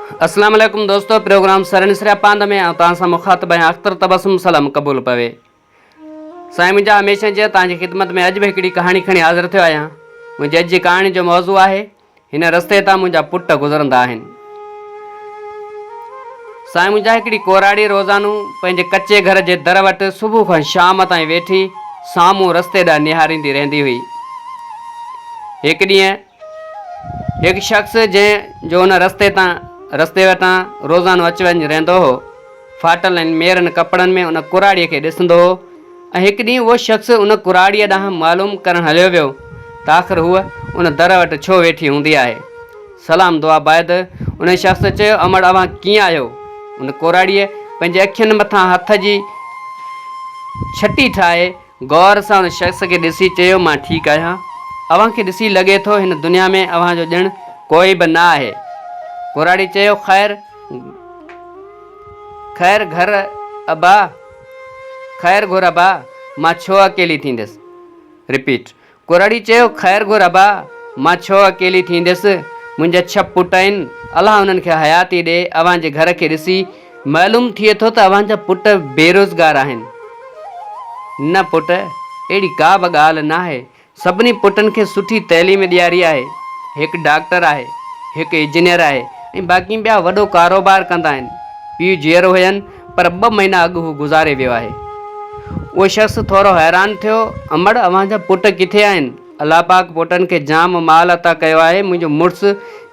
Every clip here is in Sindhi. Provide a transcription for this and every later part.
اسلام عليڪم دوستو پروگرام سرن سريا پاند ۾ آئون توهان سان مخاطب آهيان اختر تبسم سلام قبول پوي سائين منهنجا هميشه جيان توهان جي خدمت ۾ اڄ به هڪڙي ڪهاڻي کڻي حاضر ٿيو آهيان منهنجي اڄ جي ڪهاڻي جو موضوع آهي هن رستي تان منهنجا پٽ گذرندا آهن. سائين منهنجا هڪڙي ڪوراڙي روزانو پنهنجي ڪچي گهر جي در وٽ صبح کان شام تائين ويٺي سامهون رستي ڏانهن نهاريندي رهندي هئي. هڪ ڏينهن هڪ شخص جنهن جو ان رستي تان رستي وٽان روزانو اچ وڃ رهندو هو، ڦاٽل ۽ ميرن ڪپڙن ۾ ان ڪراڙيء کي ڏسندو هو ۽ هڪ ڏينهن اهو شخص ان ڪراڙيء ڏانهن معلوم ڪرڻ هليو ويو ته آخر هوء ان در وٽ ڇو ويٺي هوندي آهي. سلام دعا بعد ان شخص چيو، امڙ اوهان ڪيئن آهيو؟ ان ڪوراڙيء پنهنجي اکين مٿان هٿ جي ڇٽي ٺاهي غور سان ان شخص کي ڏسي چيو، مان ٺيڪ آهيان. اوهان کي ڏسي لڳي ٿو هن دنيا ۾ اوهان جو ڄڻ ڪوئي به نه آهي. ڪوراڙي چيو، خير خير گهر ابا، خير گهر ابا، مان ڇو اڪيلي ٿيندس. رپيٽ. ڪورڙي چيو، خير گهر ابا، مان ڇو اڪيلي ٿيندس، منهنجا ڇهه پٽ آهن، الله انهن کي حياتي ڏي، اوهان جي گهر کي ڏسي معلوم ٿئي ٿو ته اوهان جا پٽ بيروزگار آهن. نه پٽ، اهڙي ڪا به ڳالهه ناهي، سڀني پٽن کي سٺي تعليم ڏياري آهي، هڪ ڊاڪٽر آهي، هڪ انجنيئر آهي ۽ باقي ٻيا وڏو ڪاروبار ڪندا آهن. پيء جيئرو هين پر ٻه مهينا اڳ هو گذاري ويو آهي. اهو شخص ٿورو حيران ٿيو، امڙ اوهان جا پٽ ڪٿي آهن؟ الله پاڪ پٽن کي جام مال عطا ڪيو آهي، منهنجو مڙس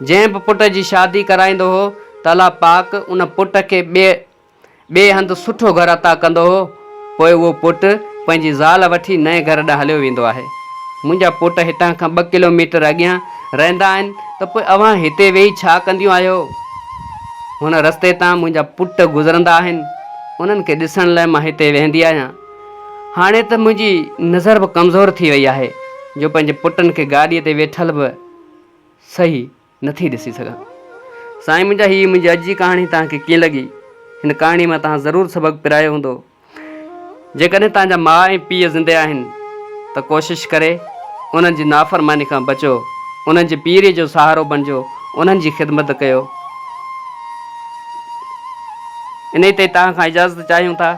جنهن به پٽ جي شادي ڪرائيندو هو ته الله پاڪ ان پٽ کي ٻئي ٻئي هنڌ سٺو گهر عطا ڪندو هو، پوء اهو پٽ پنهنجي زال وٺي نئين گهر ڏانهن هليو ويندو آهي. منهنجا پٽ هتان کان ٻه ڪلو ميٽر اڳيان رهندا آهن ته پوء اوهان هتي ويهي ڇا ڪنديون آهيو؟ هن رستي تان منهنجا پٽ گذرندا آهن، انهن کي ڏسڻ لاء مان هتي ويهندي آهيان. هاڻي ته منهنجي نظر به ڪمزور ٿي وئي آهي جو پنهنجي پٽن کي گاڏيء تي ويٺل به سهي نه ٿي ڏسي سگهان. سائين منهنجا هيء منهنجي اڄ جي ڪهاڻي توهان کي ڪيئن لڳي؟ هن ڪهاڻي مان توهان ضرور سبق پرايو هوندو. جيڪڏهن توهان جا ماء ۽ پيء زنده آهن ته ڪوشش ڪري انهن جي نافرماني کان بچو، انهن جي پيريء جو سهارو بڻجو، انهن جي خدمت ڪيو. انهيء تي توهان کان اجازت چاهيون ٿا.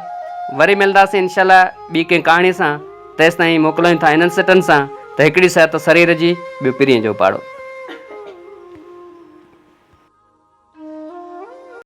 وري ملنداسين انشاء الله ٻي ڪنهن ڪهاڻي سان. تيستائين موڪلايون ٿا انهن سٽن سان ته هڪڙي صحت سرير جي، ٻيو پرينء جو پاڙو.